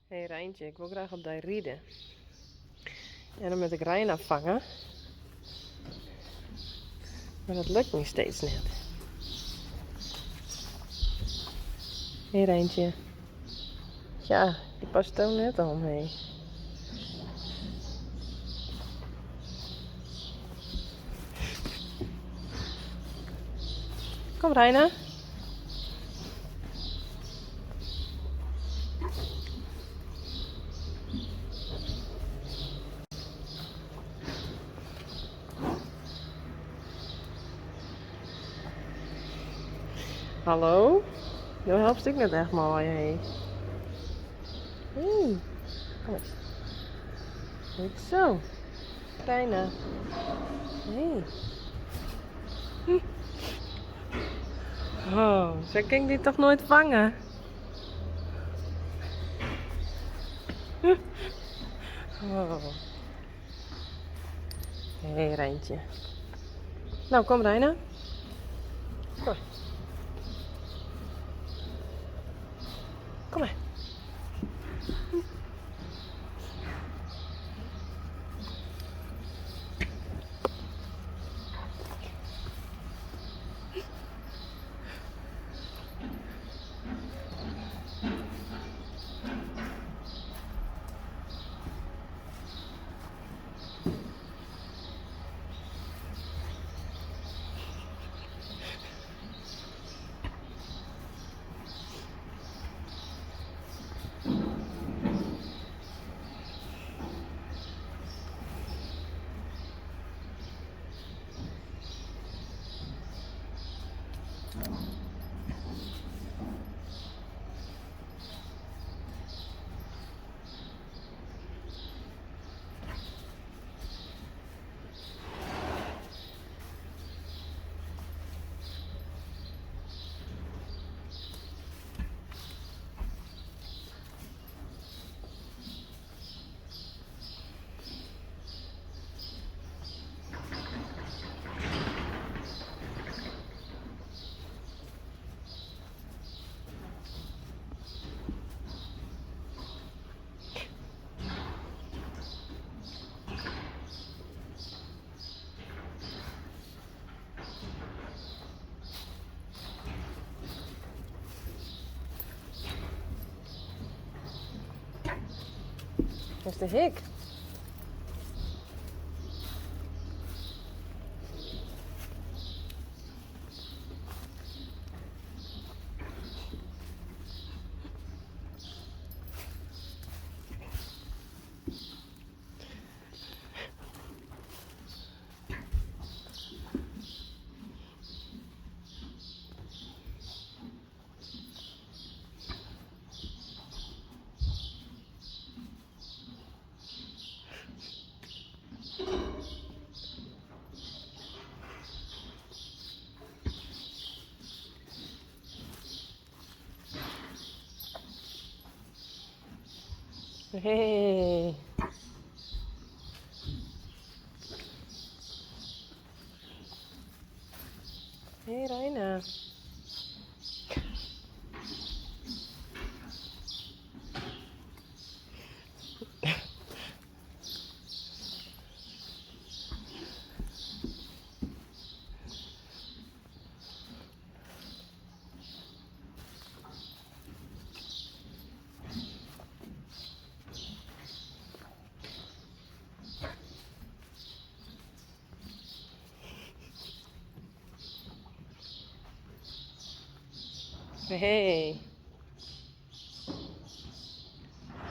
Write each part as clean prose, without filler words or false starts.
Hey Reintje, ik wol graach op dy ride. En dan moat ik Reina fange. Mar dat lukt my steeds net. Hey Reintje. Ja, dy past do net om, hé. Kom Reina. Hallo? No helpst ek net echt mei, hé. Hey, kom eens. Goed zo. Reina. Hey. Oh, sa kin ik dy toch noait fange? Oh. Hey, Reintje. Nou, kom Reina. Kom. Kom maar. Dat is de hik. Hey. Hey Reina. Hey.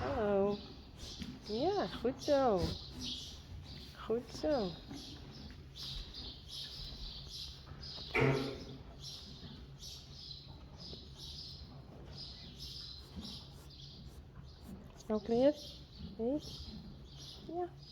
Hallo. Ja, goed zo. Goed zo. Is het nou klear? Nee? Ja.